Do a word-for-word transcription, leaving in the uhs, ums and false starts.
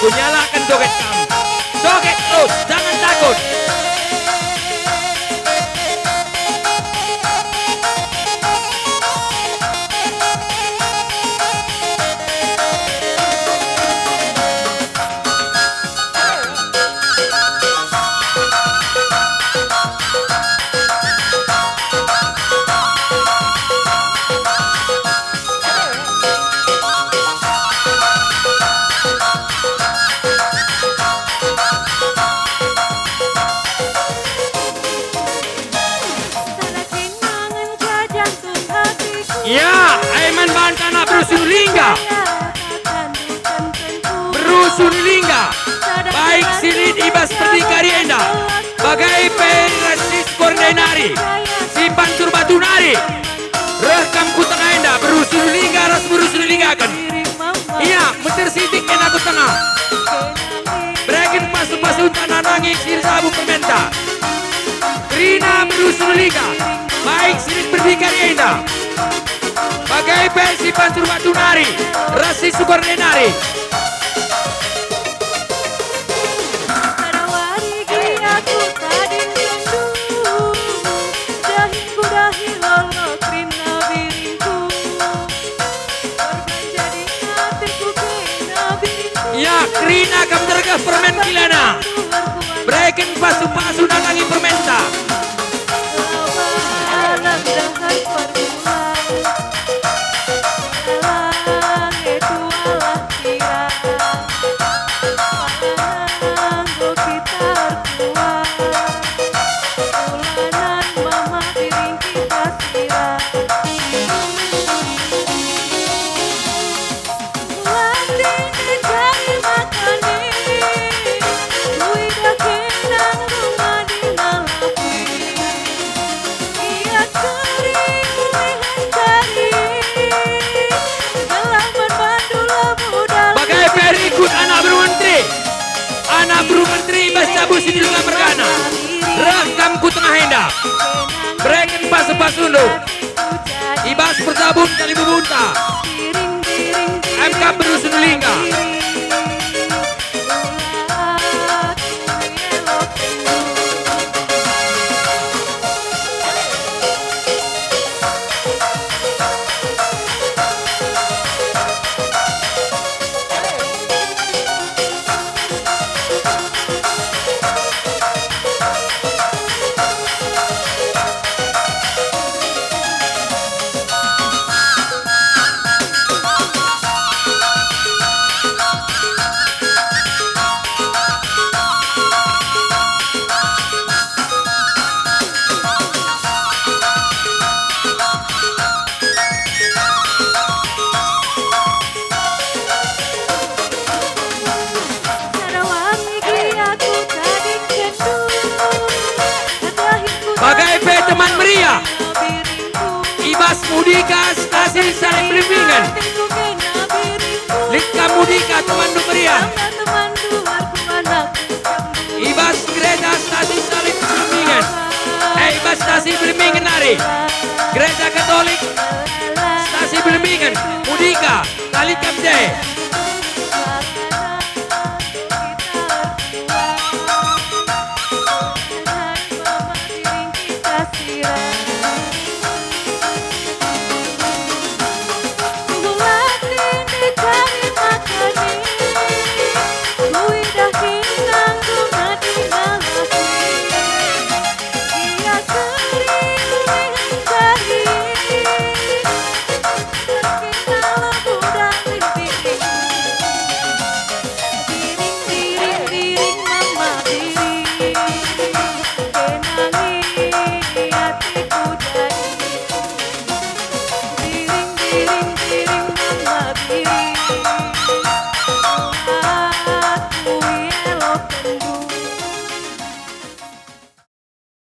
Nyalaken joget kam. Joget terus, jangan takut. Ya, ai man banta anak beru Sinulingga. Beru Sinulingga, baik si lit i bas perdikari enda, bage pe ras si Sukor nari, si Pancur Batu nari. Reh kam ku tengah enda, beru Sinulingga ras beru Sinulinggaken. Ia, meter sitik enda ku tengah. Bereken pasu-pasunta nandangi si erjabu permenta. Kerina beru Sinulingga, baik si lit perdikari enda, bage pe si Pancur Batu nari, ras si Sukor nari. Sada wari gia ku tading sendu, dahin ku dahi lolo kerina biringku. Korban jadi ateku kena biringku. Ya, kerina kam ndergah permen kilana. Bereken pasu-pasu nandangi permenta. Laba alam dahan perbulan. Lange tualah kira. Pala nanggo kita erkuah. Ulanan mama biring kita sira. Ulatin jari makani. Kuidah kenang rumah di nalapi. Bage pe rikut anak beru menteri. Anak beru menteri i bas jabu Sinulingga mergana. Reh kam ku tengah enda. Bereken pasu-pasundu. I bas perjabun kalibubunta. Em kam beru Sinulingga. Bage pe teman meriah. I bas Mudika Stasi Salib Belimbingen. Lit kam Mudika temanndu meriah. I bas Gereja Stasi Salib Belimbingen. Eh, i bas Stasi Belimbingen nari. Gereja Katolik Stasi Belimbingen. Mudika, lit kam je.